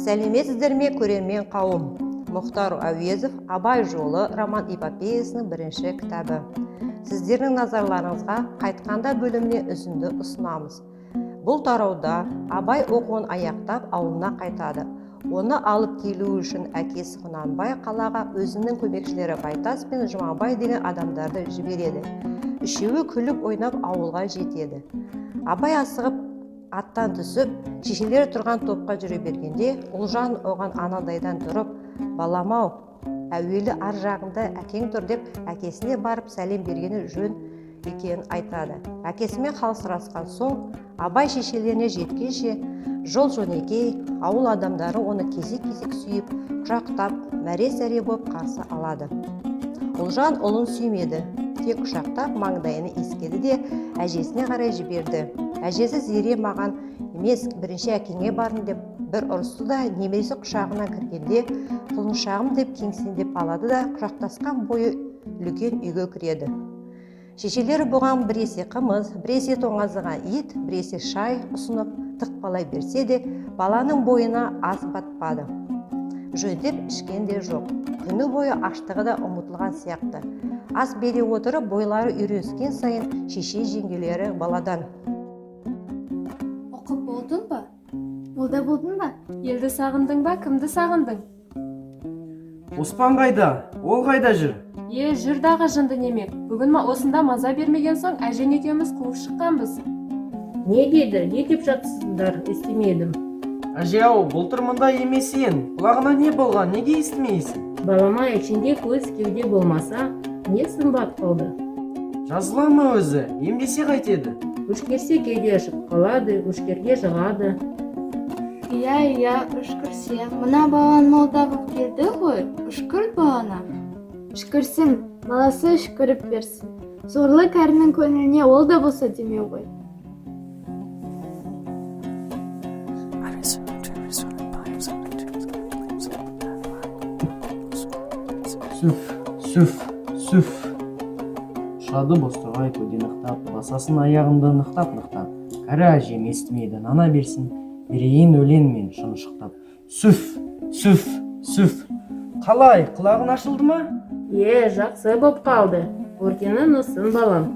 Сәлеметсіздер ме, көрермен қауым! Мұхтар Әуезов «Абай жолы» роман эпопеясының бірінші кітабы. Сіздердің назарларыңызға «Қайтқанда» бөліміне үзінді ұсынамыз. Бұл тарауда Абай оқуын аяқтап, ауылына қайтады. Оны алып келу үшін әкесі Құнанбай қалаға өзінің көмекшілері Байтас пен Жұмабай деген адамдарды жібереді. Үшеуі күліп ойнап ауылға жетеді. Абай асығып аттан түсіп, шешелері тұрған топқа жүре бергенде, Ұлжан оған анадайдан тұрып: «Балам-ау, әуелі ар жағында әкең тұр», – деп, әкесіне барып сәлем бергені жөн екенін айтады. Әкесімен хал сұрасқан соң, Абай шешелеріне жеткенше жол жөнекей ауыл адамдары оны кезек-кезек сүйіп, құшақтап, мәре-сәре боп қарсы алады. Ұлжан ұлын сүймеді, тек құшақтап, маңдайын иіскеді де, әжесіне қарай жіберді. Әжесі Зере: «Маған емес, бірінші әкеңе барын», – деп бір ұрысты да, немересі құшағына кіргенде, «Құлыншағым» деп кеңсеңдеп алады да, құшақтасқан бойы үлкен үйге кіреді. Шешелері бұған біресе қымыз, біресе тоңазыған ет, біресе шай ұсынып тықпалай берсе де, баланың бойына ас батпады, жөндеп ішкен де жоқ. Күні бойы аштығы да ұмытылған сияқты. Ас бере отырып, бойлары үйреніскен сайын шеше жеңгелері баладан: Оқып болдың ба? Молда болдың ба? Елді сағындың ба, кімді сағындың? Оспан қайда? Ол қайда жүр? Е, жүр дағы, жынды неме. Бүгін ма осында маза бермеген соң, әжең екеуміз қуып шыққанбыз. Не дейді? Не деп жатсыздар? Естімедім. Әже ау, былтыр мұндай емес ең. Құлағына не болған? Неге естімейсің? Балама, ішінде көз кеуде болмаса, не сымбат қалды? Жазыла ма өзі? Емдесе қайтеді? Өшкерсе, кейде ашып қалады, өшкерге жығады. Иә, иә, үшкірсе. Мына балаң молда боп келді ғой. Үшкірт баланы. Үшкірсін, баласы үшкіріп берсін. Сорлы кәрінің көңіліне ол да болса демеу ғой. Сүф, сүф, сүф. Ұшады бозторғай көде нықтап, басасын аяғымды нықтап-нықтап. Кәрі әжем естімейді, нана берсін, берейін өлең мен шұншықтап. Сүф, сүф, сүф. Қалай, құлағың ашылды ма? Е, жақсы боп қалды. Өркенің ұсын, балам.